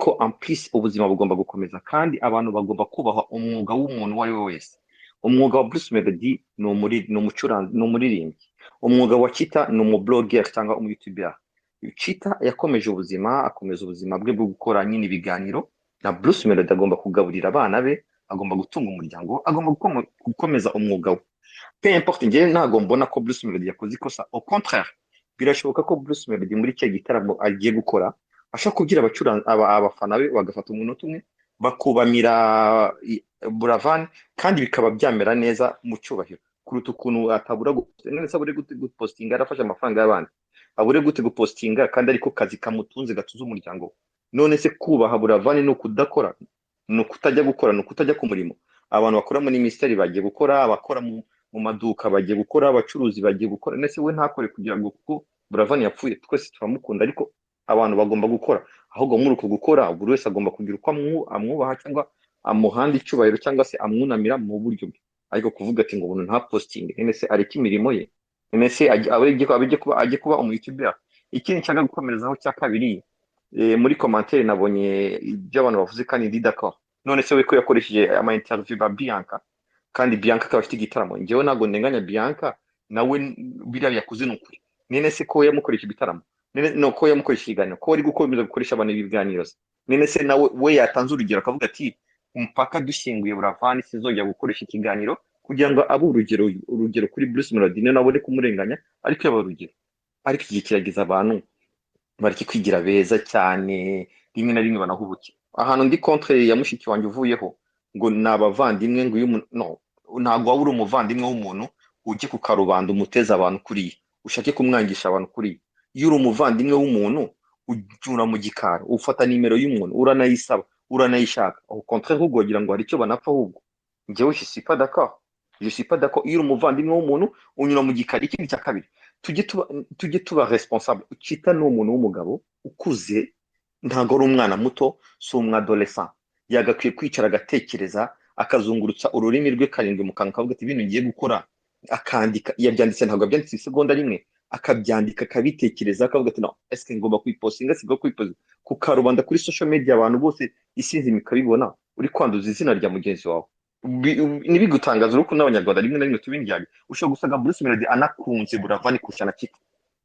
Ariko en plus ubuzima bugomba gukomeza, kandi abantu bagomba kubaha umwuga w'umuntu uwo ari we wese. Umwuga wa Bruce Melody ni umucuranzi, ni umuririmbyi. Umwuga wa Chita ni umublogger cyangwa umuyoutuber. Chita yakomeje ubuzima, akomeza ubuzima bwe bwo gukora nyine ibiganiro, na Bruce Melody agomba kugaburira abana be, agomba gutunga umuryango, agomba gukomeza umwuga we, peu importe. Njyewe ntabwo mbona ko Bruce Melody yakoze ikosa. Au contraire, birashoboka ko Bruce Melody muri cya gitaramo agiye gukora ashobora kubwira abacuranzi, abafana be bagafata umunota umwe bakubamira Buravan, kandi bikaba byamera neza mu cyubahiro kuruta ukuntu atabura. None se abure gute gupostinga yarafashe amafaranga y'abandi? Abure gute gupostinga kandi ariko kazi kamutunze, gatunze umuryango we? None se kubaha Buravan ni ukudakora, ni ukutajya gukora, ni ukutajya ku murimo? Abantu bakora muri minisiteri bagiye gukora, abakora mu maduka bagiye gukora, abacuruzi bagiye gukora. None se we ntakore kugira ngo kuko Buravan yapfuye? Twese turamukunda, ariko abantu bagomba gukora. Ahubwo muri uko gukora, buri wese agomba kugira uko amwubaha cyangwa amuhanda icyubahiro cyangwa se amwunamira mu buryo bwe. Ariko kuvuga ati ngo umuntu ntapostinge, none se areke imirimo ye? None se ajye kuba umuyoutuber? Ikindi nshaka gukomerezaho cya kabiri, muri commentaire nabonye ibyo abantu bavuze kandi ndi d'accord. None se we ko yakoresheje ama interview ba Bianca, kandi Bianca akaba afite igitaramo? Njyewe ntabwo ndenganya Bianca nawe, biriya yakoze ni ukuri. None se ko yamukoresha ibitaramo, none no ko yamukoresha ikiganiro, ko ari gukomeza gukoresha abantu ibiganiro se? None se nawe we yatanze urugero akavuga ati mpaka dushyinguye Buravan sinzongera gukoresha ikiganiro, kugira ngo abe urugero kuri Bruce Melody, niyo nabone kumurenganya, ariko yaba urugero. Ariko igihe kirageze abantu bareke kwigira beza cyane, rimwe na rimwe banahubuke. Ahantu ndi contre ya mushiki wanjye uvuyeho ngo ni abavandimwe, ngo iyo umuntu, no, ntabwo waba uri umuvandimwe w'umuntu ujye ku karubanda umuteze abantu kuriya, ushake kumwangisha abantu kuriya. Iyo uri umuvandimwe w'umuntu unyura mu gikari, ufata nimero y'umuntu, uranayisaba, uranayishaka. Au contraire, ahubwo wagira ngo hari icyo banapfa. Ahubwo njyewe je suis pas d'accord, je suis pas d'accord. Iyo uri umuvandimwe w'umuntu unyura mu gikari. Ikindi cya kabiri, tujye tuba responsable. Chita ni umuntu w'umugabo ukuze, ntabwo ari umwana muto, si umwadolescent. Yagakwiye kwicara agatekereza, akazungurutsa ururimi rwe karindwi mu kanwa, akavuga ati ibintu ngiye gukora, akandika. Yabyanditse, ntabwo yabyanditse isegonda rimwe, akabyandika, akabitekereza, akavuga ati no, eske ngomba kuyipostinga, sigomba kuyipostinga ku karubanda kuri social media, abantu bose, isi nzima ikabibona, uri kwanduza izina rya mugenzi wawe? Ntibigutangaza urukundo n'Abanyarwanda rimwe na rimwe tuba indyarya. Ushobora gusanga Bruce Melody anakunze Buravani kurusha na Chita,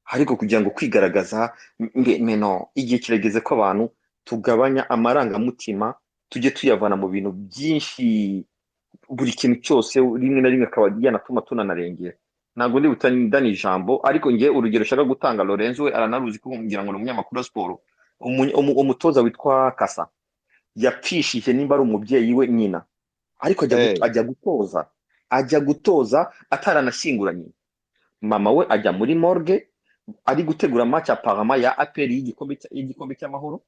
ariko kugira ngo kwigaragaza meno. Igihe kirageze ko abantu tugabanya amarangamutima, tujye tuyavana mu bintu byinshi, buri kintu cyose, rimwe na rimwe akaba yanatuma tunanarengera. Ntabwo ndi butandane ijambo, ariko njye urugero ushaka gutanga, Lorenzo we aranaruzi ko ngira ngo ni umunyamakuru wa siporo. Umutoza witwa Kasa yapfishije nimba ari umubyeyi we, nyina, ariko ajya ajya gutoza ataranashyingura nyina. Mama we ajya muri morgue ari gutegura match apparemment ya APR y'igikombe cy'Amahoro,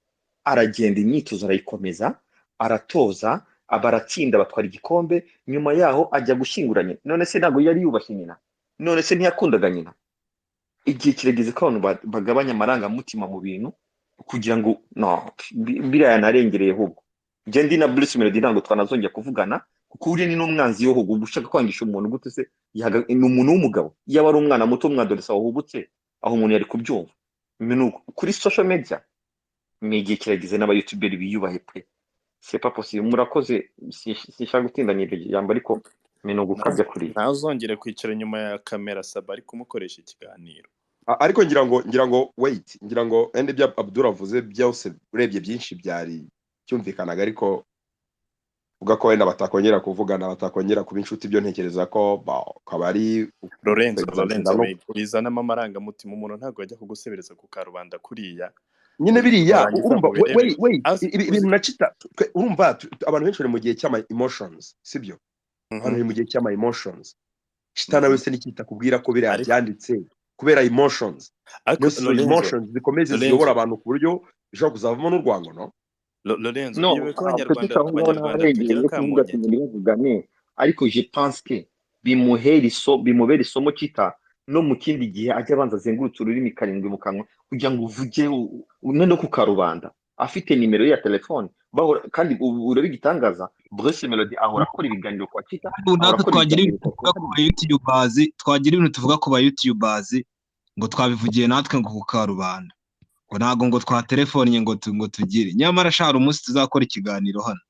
aragenda, imyitozo arayikomeza, aratoza, baratsinda, batwara igikombe. Nyuma yaho ajya gushyingura nyina. None se ntabwo yari yubashye nyina? None se ntiyakundaga nyina? Igihe kirageze ko abantu bagabanya amarangamutima mu bintu kugira ngo, no, biriya yanarengereye. Ahubwo njye ndi na Bruce Melody ntabwo twanazongera kuvugana, kuko uriya ni n'umwanzi w'igihugu. Uba ushaka kwangisha umuntu gute se? Ni umuntu w'umugabo. Iyo aba ari umwana muto w'umwadolescent wahubutse, aho umuntu yari kubyumva. Kuri social media ni igihe kirageze n'abayutuberi biyubahe pe, c'est pas possible. Murakoze, sinshaka gutindanya iryo jambo, ariko ni ugukabya kuriya. Ntazongere kwicara inyuma ya kamera Saba ari kumukoresha ikiganiro. Ariko ngira ngo wait, ngira ngo ende ibyo Abdul avuze byose, urebye byinshi byari byumvikanaga, ariko uvuga ko wenda batakongera kuvugana, batakongera kuba inshuti, ibyo ntekereza ko akaba ari Lorenzo, Lorenzo, no wait, bizanamo amarangamutima. Umuntu ntabwo ajya kugusebereza ku karubanda kuriya. Nyine biriya Warangiza urumva ngo ubirebe. Wait, wait, uzi ibintu na Chita urumva abantu benshi bari mu gihe cy'ama emotions, sibyo? Abantu bari mu gihe cy'ama emotions. Chita nawe se nikita kubwira ko biriya Ariko byanditse kubera emotions? Ariko Niyo izo Lorenzo, emotions zikomeze Lorenzo, ziyobora abantu ku buryo bishobora kuzavamo n'urwango, no? Lorenzo, No, iyobe ko petit Abanyarwanda aho ngaho Abanyarwanda ntarengeye tugira yo kuvuga ati kamunyanya. ngo ntibavugane, ariko je pense que bimubera isomo Chita, no mu kindi gihe ajya abanza azengurutse ururimi karindwi mu kanwa kugira ngo uvuge no ku karubanda afite nimero ye ya telefone bahora. Kandi ubu urebe igitangaza, Bruce Melody ahora akora ibiganiro kwa Chita, Ubu ahora natwe akora twagira ibiganiro ibintu kwa tuvuga ku ba youtubers, twagira ibintu tuvuga ku ba youtubers ngo twabivugiye natwe ngo ku karubanda. Ngo ntabwo ngo twaterefonnye ngo ngo tugire, nyamara shara umunsi tuzakora ikiganiro hano.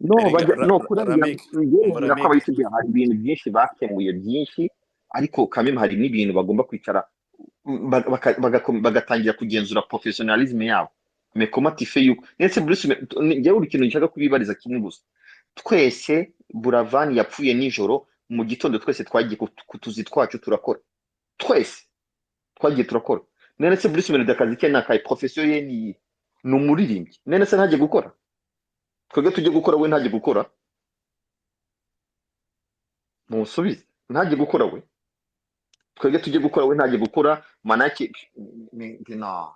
No, Erega bajya no kurabya Ramike, njyewe umva nkeka ko Ramike, abayitubi hari ibintu byinshi bakemuye byinshi, ariko kameme hari n'ibintu bagomba kwicara bagatangira kugenzura professionalisme yabo. Mais comment tu fais yuko ndetse Bruce, njyewe buri kintu nshaka kubibariza kimwe gusa, twese Buravan yapfuye nijoro, mu gitondo twese twagiye ku tuzi twacu turakora, twese twagiye turakora. None se Bruce Melody akazi ke ni akahe? Profession ye ni iyihe? Ni umuririmbyi. None se ntajye gukora? Twebwe tujye gukora, we ntajye gukora? Musubize, ntajye gukora we? Twebwe tujye gukora, we ntajye gukora? Manake no.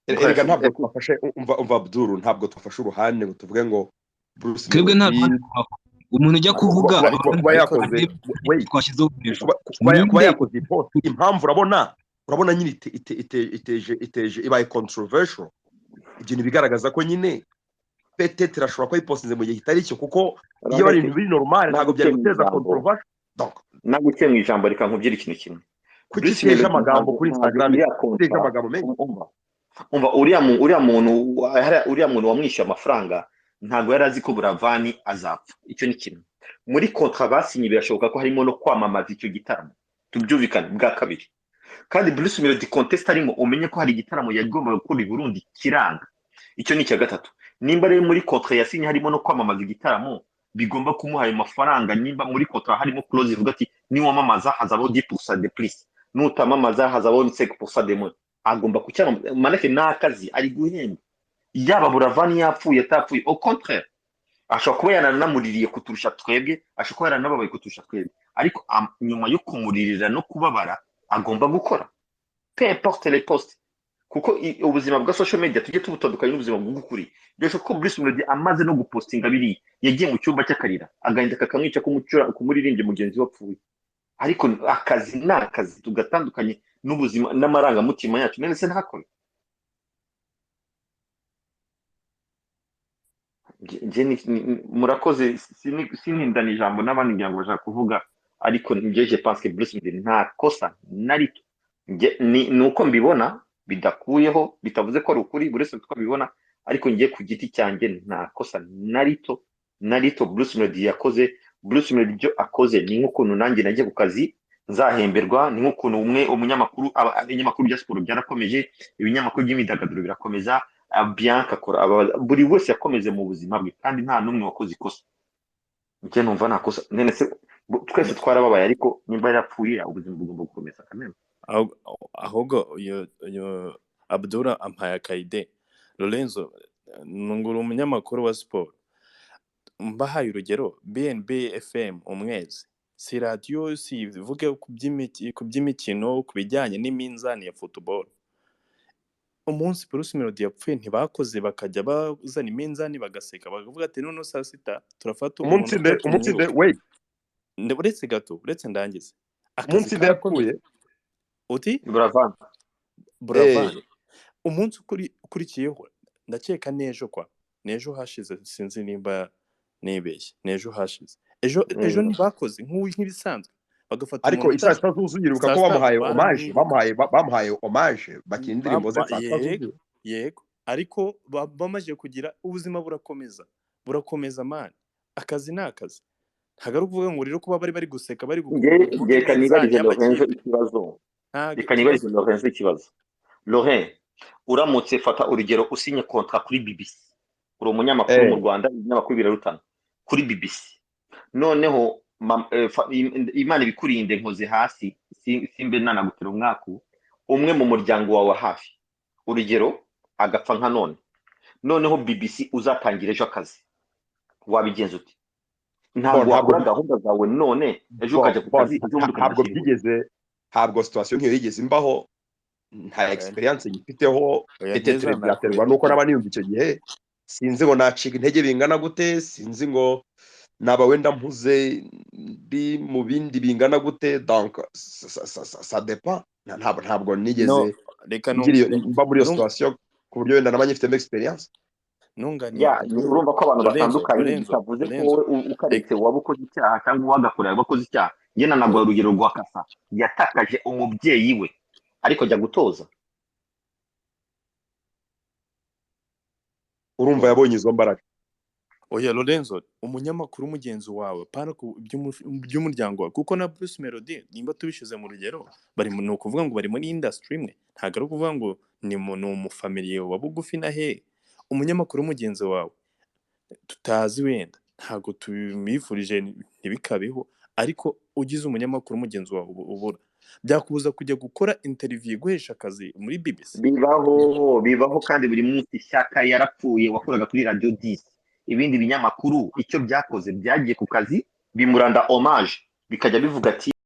Erega Bref, ntabwo twafashe, umva Abdul, ntabwo twafashe uruhande ngo tuvuge ngo Bruce Twebwe nta Melody ruhande twafashe. Umuntu ujya kuvuga kuba abandi yakoze, wait, twashyizeho hejuru kuba ninde? yakoze post, impamvu urabona nyine iteje ibaye controversial. Ibyo ni bigaragaza ko nyine peut-être ashobora kuba yipostinze mu gihe kitari cyo, kuko iyo ari Rameke, ibintu biri normal ntabwo byari naguciye mu guteza ijambo, controversial. Donc naguciye mu ijambo, reka nkubwire ikintu kimwe. kuki Bruce iteje Melody amagambo ntabwo kuri ntabwo Instagram, iriya iteje kontra, amagambo menshi? umva uriya muntu wamwishyuye amafaranga ntabwo yari azi ko Buravani azapfa. Icyo ni kimwe. Muri kontra basinye birashoboka ko harimo no kwamamaza icyo gitaramo, tubyumvikane. Bwa kabiri kandi Bruce Melody contest arimo, umenye ko hari igitaramo yagombaga gukora i Burundi kiranga. Icyo ni icya gatatu. Nimba rero muri kontra yasinye harimo no kwamamaza igitaramo, bigomba kumuha ayo mafaranga. Nimba muri kontra harimo clause ivuga ati niwamamaza hazabaho 10% de plus, nutamamaza hazabaho 5% de moins, agomba kucyamamaza. Manake ni akazi ari guhemba, yaba Buravani yapfuye atapfuye. Au contraire, ashobora kuba yaranamuririye kuturusha twebwe, ashobora kuba yaranababaye kuturusha twebwe, ariko nyuma yo kumuririra no kubabara agomba gukora, peu importe les postes, kuko ubuzima bwa social media tujye tubutandukanye n'ubuzima bw'ukuri. Birashoboka ko Bruce Melody amaze no gupostinga biriya yagiye mu cyumba cy'akarira, agahinda kakamwica kumuririmbyi mugenzi we wapfuye. Ariko akazi ni akazi, tugatandukanye n'ubuzima n'amarangamutima yacu. None se ntakore? Njye murakoze, sinindana ijambo n'abandi ngira ngo bashaka kuvuga, ariko njye je pense que Bruce Melody nta kosa na rito. Ni uko mbibona, bidakuyeho bitavuze ko ari ukuri, buri wese uko abibona, ariko njye ku giti cyanjye nta kosa na rito na rito Bruce Melody yakoze. Bruce Melody ibyo akoze ni nk'ukuntu nanjye najya ku kazi nzahemberwa, ni nk'ukuntu umwe umunyamakuru, ibinyamakuru bya siporo byarakomeje, ibinyamakuru by'imyidagaduro birakomeza, Bianca akora, buri wese yakomeze mu buzima bwe, kandi nta n'umwe wakoze ikosa. Njye numva nta kosa. None se twese twarababaye, ariko nimba yarapfuye ubuzima bugomba gukomeza kameme. Ahubwo uyu Abdullah ampaye akayide. Lorenzo, ngura umunyamakuru wa siporo, mbahaye urugero BNB FM umwezi, si radiyo, si ivuge ku by'imikino, ku bijyanye n'iminzani ya football. Umunsi Bruce Melody yapfuye ntibakoze, bakajya bazana iminzani bagaseka, bakavuga ati noneho saa sita turafata umunsi umunota nde, umunsi nde, tumwibuke. Wait. Uretse gato, uretse ndangize. Akazi Umunsi nde karakomeje. yapfuye? Uti Buravan. Buravan. Umunsi ukurikiyeho ndakeka n'ejo kwa n'ejo hashize, sinzi nimba nibeshye, n'ejo hashize, ejo ntibakoze nk'ibisanzwe, bagafata ariko umunota isaa sita zuzuye, uribuka saa ko sita bamuhaye hommage, baramwibuka. Bamuhaye hommage bakina indirimbo ze saa sita Yego, zuzuye. yego, ariko bamaze kugira ubuzima burakomeza, burakomeza man. Akazi ni akazi, ntabwo ari ukuvuga ngo rero kuba bari guseka bari Njye kuvuga reka iminzani nibarize Lorenzo y'amakipe. ikibazo. Ntabwo Reka nibarize ikibazo. Lorenzo ikibazo. Loren, uramutse fata urugero usinye kontra kuri BBC, uri umunyamakuru mu Rwanda, ibinyamakuru birarutana kuri BBC, noneho Imana ibikurinde nkoze hasi, simbe nanagutera umwaku, umwe mu muryango wawe hafi, urugero agapfa nka none, noneho BBC uzatangira ejo akazi, wabigenza ute? Ntabwo wakora gahunda zawe none ejo ukajya ku kazi, ejo bundi Ntabwo ukazashyingura. byigeze, ntabwo situation nk'iyo yigeze imbaho, nta experience nyifiteho. Oya, Peut-être ntizanakure. byaterwa nuko naba niyumva icyo gihe, sinzi ngo nacika intege bingana gute, sinzi ngo naba wenda mpuze ndi mu bindi bingana gute, donc ça dépend. Ntabwo No, nigeze reka ngira iyo mba muri iyo situation ku buryo wenda naba nyifitemo experience. nunganiye Ya, Abdul. urumva ko abantu Lorenzo, batandukanye, Lorenzo, bitavuze ko Lorenzo, wowe ukaretse waba ukoze icyaha cyangwa uwagakorera waba ukoze icyaha. Njye nanaguha urugero rwa Kasa, yatakaje umubyeyi we ariko ajya gutoza. Urumva yabonye izo mbaraga. Oya Lorenzo, umunyamakuru mugenzi wawe, pana ku by'umuryango wawe, kuko na Bruce Melody, nimba tubishyize mu rugero, bari ni ukuvuga ngo bari muri industry imwe, ntabwo ari ukuvuga ngo ni umufamiliye wa bugufi na he. Umunyamakuru mugenzi wawe tutazi, wenda ntabwo tubimwifurije, ntibikabeho, ariko ugize umunyamakuru mugenzi wawe ubura, byakubuza kujya gukora interview iguhesha akazi muri BBC? Bibaho, bibaho kandi buri munsi. Shyaka yarapfuye, wakoraga kuri Radiyo 10, ibindi binyamakuru icyo byakoze, byagiye ku kazi bimuranda hommage, bikajya bivuga ati